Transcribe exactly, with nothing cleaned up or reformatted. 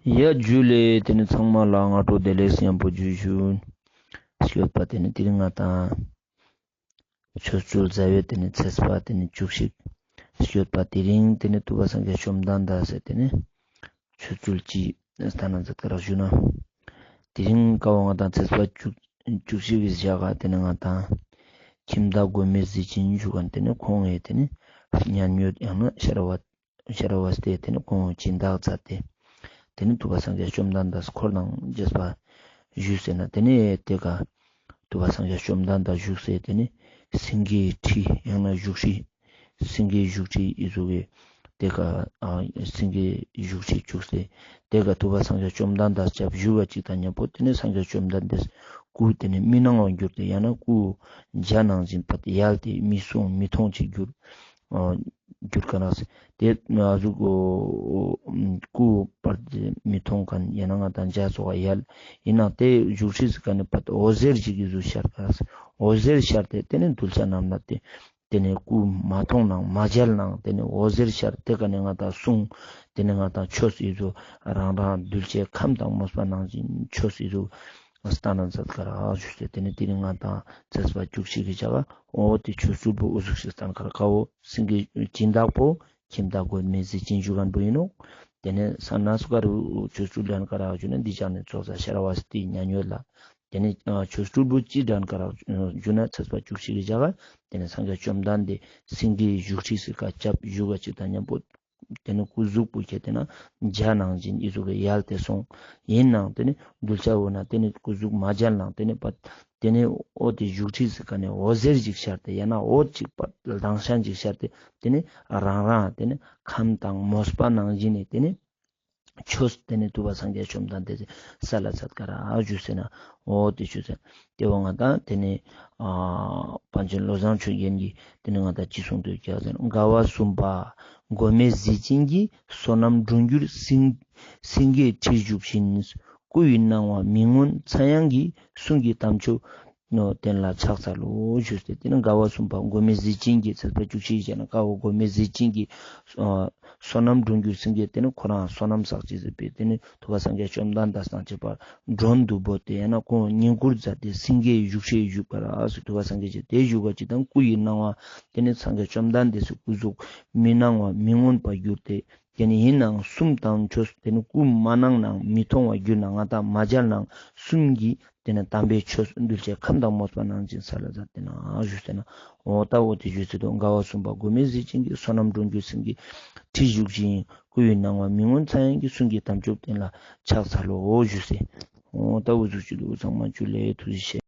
ཡ་ཇུ་ལེ། ཏེ་ནེ་ཚང་མ་ལ་སྔ་དྲོ་བདེ་ལེགས་ཡམ་པོ་ཇུ་ཞུ། སྐྱོད་པ་ཏེ་ནེ་དེ་རིང་ང་དང་ཆོ་འཕྲུལ་ཟླ་བའི་ཏེ་ནེ་ཚེས་པ་ཏེ་ནེ་བཅུ་གཅིག། སྐྱོད་པ་དེ་རིང་ཏེ་ནེ་ཐུབ་པ་སངས་རྒྱས་བཅོམ་ལྡན་འདས་སི་ཏེ་ནེ་ཆོ་འཕྲུལ་ཅི་སྟན་ན་མཛད་ཀ་རག་ཞུ་ན། དེ་རིང་ཀ་བོ་ང་དང་ཚེས་པ་བཅུ་བཅུ་གཅིག་གི་ཞག་ག་ཏེ་ནེ་ང་དང་ཁྱིམ་བདག་མགོན་མེད་གཟི་བྱིན་ཞུ་མཁན་ཏེ་ནེ་ཁོང་ངི་ཏེ་ནེ་མཉན་ཡོད་ཡང་ན་ཤར་བ་ཤར་བ་སྟེ་ཏེ་ནེ་ཁོང་སྦྱིན་བདག་མཛད་དེ། ཏེ་ནེ་ཐུབ་པ་སངས་རྒྱས་བཅོམ་ལྡན་འདས་འཁོར་དང་བཅས་པ་བཞུགས་སེ་ན་ཏེ་ནེ་ཏེ་ཀ་ཐུབ་པ་སངས་རྒྱས་བཅོམ་ལྡན་འདས་བཞུགས་སེ་ཏེ་ནེ་སེང་གེའི་ཁྲི་ཡང་ན་བཞུགས་ཁྲི། སེང་གེའི་བཞུགས་ཁྲི་ཨི་ཟུག་གི་ཏེ་ཀ་ཨ་སེང་གེའི་བཞུགས་ཁྲི་བཅུག་སྟེ་ཏེ་ཀ་ཐུབ་པ་སངས་རྒྱས་བཅོམ་ལྡན་འདས་སྐྱབས་ཞུ་བ་ཅིག་དང་མཉམ་པོ་ཏེ་ནེ་སངས་རྒྱས་བཅོམ་ལྡན་འདས་སྐུ་ཏེ་ནེ་མི་སྣང་བ་གྱུར་ཏེ་ཡང་ན་སྐུ་འཇའ་ནང་བཞིན་པ་ཡལ་ཏེ་མི་སུའང་མི་མཐོང་ཅིག་གྱུར། ཨ་གྱུར་ཀ་ནས་ཏེ་ཨ་ཟུག་སྐུ་པར་མི་མཐོང་མཁན་ཡང་ན་ང་དང་འཇའ་ཙོགས་ཡལ། ཨིན་ནའང་ཏེ་བཞུགས་ཁྲི་ཟེར་ཀ་ནེ་པ་འོད་ཟེར་ཅིག་གི་ཟུག་ཤར་ཀ་རག། འོད་ཟེར་ཤར་ཏེ་ཏེ་ནེ་གདུལ་བྱ་རྣམས་ལ་ཏེ་ཏེ་ནེ་སྐུ་མ་མཐོང་ནའང་མ་མཇལ་ནའང་ཏེ་ནེ་འོད་ཟེར་ཤར་ཏེ་ཀ་ནེ་ང་དང་གསུང་ཏེ་ནེ་ང་དང་ཆོས་ཨི་ཟུག་རང་རང་གདུལ་བྱའི་ཁམས་དང་མོས་པ་ནང་བཞིན་ཆོས་ཨི་ཟུག་སྟན་ན་མཛད་ཀ་རག་ཞུས་ཏེ་ཏེ་ནེ་དེ་རིང་ང་དང་ཚེས་པ་བཅུ་གཅིག་གི་ཞག་ག་འོ་ཏེ་ཆོ་འཕྲུལ་པོ་འུ་ཟུག་ཞིག་སྟན་ཀ་རག་ག་བོ་སེང་གེ་སྦྱིན་བདག་པོ་ཁྱིམ་བདག་མགོན་མེད་གཟི་བྱིན་ཞུ་མཁན་པོ་ཨིན་ནོག། ཏེ་ནེ་ས་ན་སུ་ཀ་རུ་ཆོ་འཕྲུལ་སྟན་ཀ་རག་ཞུ་ན་འདི་ཞག་ནེ་ཚོགས་ས་ཤར་བ་སྟེ་མཉན་ཡོད་ལ། ཏེ་ནེ་ཆོ་འཕྲུལ་པོ་ཅི་སྟན་ཀ་རག་ཞུ་ན་ཚེས་པ་བཅུ་གཅིག་གི་ཞག་ག་ཏེ་ནེ་སངས་རྒྱས་བཅོམ་ལྡན་འདས་སེང་གེའི་བཞུགས་ཁྲི་ཟེར་ཀ་སྐྱབས་ཞུ་བ་ཅིག་དང་མཉམ་པོ་ཏེ་ནེ་སྐུ་གཟུགས་པོ་ཁྱེར་ཏེ་ན་འཇའ་ནང་བཞིན་ཨི་ཟུག་གི་ཡལ་ཏེ་སོང་། ཨིན་ནའང་ཏེ་ནེ་གདུལ་བྱ་བོ་ན་ཏེ་ནེ་སྐུ་གཟུགས་མ་མཇལ་ནའང་ཏེ་ནེ་པ་ཏེ་ནེ་འོ་ཏེ་བཞུགས་ཁྲི་ཟེར་ཀ་ནེ་འོད་ཟེར་ཅིག་ཤར་ཏེ་ཡང་ན་འོད་ཅིག་པ་ལྡང་ཤ་ཅིག་ཤར་ཏེ་ཏེ་ནེ་རང་རང་ཏེ་ནེ་ཁམས་དང་མོས་པ་ནང་བཞིན་ནེ་ཏེ་ནེ་ཆོས་ཏེ་ནེ་ཐུབ་པ་སངས་རྒྱས་བཅོམ་ལྡན་འདས་སི་ས་ལ་ཚད་ཀ་རག་ཞུས་ཟེར་ན། འོ་ཏེ་ཞུས་ཟེར་ན་ཏེ་བོ་ང་དང་ཏེ་ནེ་ཨ་པཎ་ཆེན་བློ་བཟང་ཆོས་རྒྱན་གྱིས་ཏེ་ནེ་ང་དང་ཅི་གསུངས་འདུག་ཀྱག་ཟེར་ན། དགའ་བ་གསུམ་པ་མགོན་མེད་གཟི་བྱིན་གྱིས། བསོད་ནམས་འགྲུབ་འགྱུར་སེང་སེང་གེའི་ཁྲི་བཞུགས་ཤིང་། སྐུ་ཡི་སྣང་བ་མི་མངོན་ཚངས་དབྱངས་ཀྱིས། གསུང་གི་དམ་ཆོས་བསྟན་ལ་ཕྱག་འཚལ་ལོ་ཞུས་ཏེ་ཏེ་ནེ་དགའ་བ་གསུམ་པ་མགོན་མེད་གཟི་བྱིན་གྱིས་ཚེས་པ་བཅུ་གཅིག་ཞག་ན་ཀ་བོ་མགོན་མེད་གཟི་བྱིན་གྱིས་ཨ་བསོད་ནམས་འགྲུབ་འགྱུར་སེང་གེ་ཏེ་ནེ་ཁོ་རང་བསོད་ནམས་བསགས་ཅེས་ཟེར་བའི་ཏེ་ནེ་ཐུབ་པ་སངས་རྒྱས་བཅོམ་ལྡན་འདས་དང་བཅས་པ་མགྲོན་དུ་བོས་ཏེ་ཡང་ན་ཁོང་བསྙེན་བཀུར་མཛད་དེ་སེང་གེའི་བཞུགས་ཁྲིར་བཞུགས་པ་རག་ཟེར། ཐུབ་པ་སངས་རྒྱས་ཀྱི་ཏེ་བཞུགས་པ་ཅིག་དང་སྐུ་ཡི་སྣང་བ་ཏེ་ནེ་སངས་རྒྱས་བཅོམ་ལྡན་འདས་སི་སྐུ་གཟུགས་མི་སྣང་བ་མི་མངོན་པར་གྱུར་ཏེ། ཏེ་ནེ་ཨིན་ནའང་གསུང་དང་ཆོས་ཏེ་ནེ་སྐུ་མ་སྣང་ནའང་མི་མཐོང་བར་གྱུར་ནའང་ང་དང་མ་མཇལ་ནའང་གསུང་གི་ཏེ་ནེ་དམ་པའི་ཆོས་གདུལ་བྱའི་ཁམས་དང་མོས་པ་ནང་བཞིན་ས་ལ་ཛད་དེ་ན་ཞུས་ཟེར་ན། འོ་ད་འོ་ཏེ་ཞུས་ཟེར་དུག། དགའ་བ་གསུམ་པ་མགོན་མེད་གཟི་བྱིན་གྱིས། བསོད་ནམས་འགྲུབ་འགྱུར་སེང་གེའི་ཁྲིར་བཞུགས་ཤིང་། སྐུ་ཡི་སྣང་བ་མི་མངོན་ཚངས་དབྱངས་ཀྱིས། གསུང་གི་དམ་ཆོས་བསྟན་ལ་ཕྱག་འཚལ་ལོ་ཞུས་ཟེར། འོ་ད་འུ་ཟུག་ཅིག་དུག། ཚང་མ་ཇུ་ལེ། ཐུགས་རྗེ་ཆེ།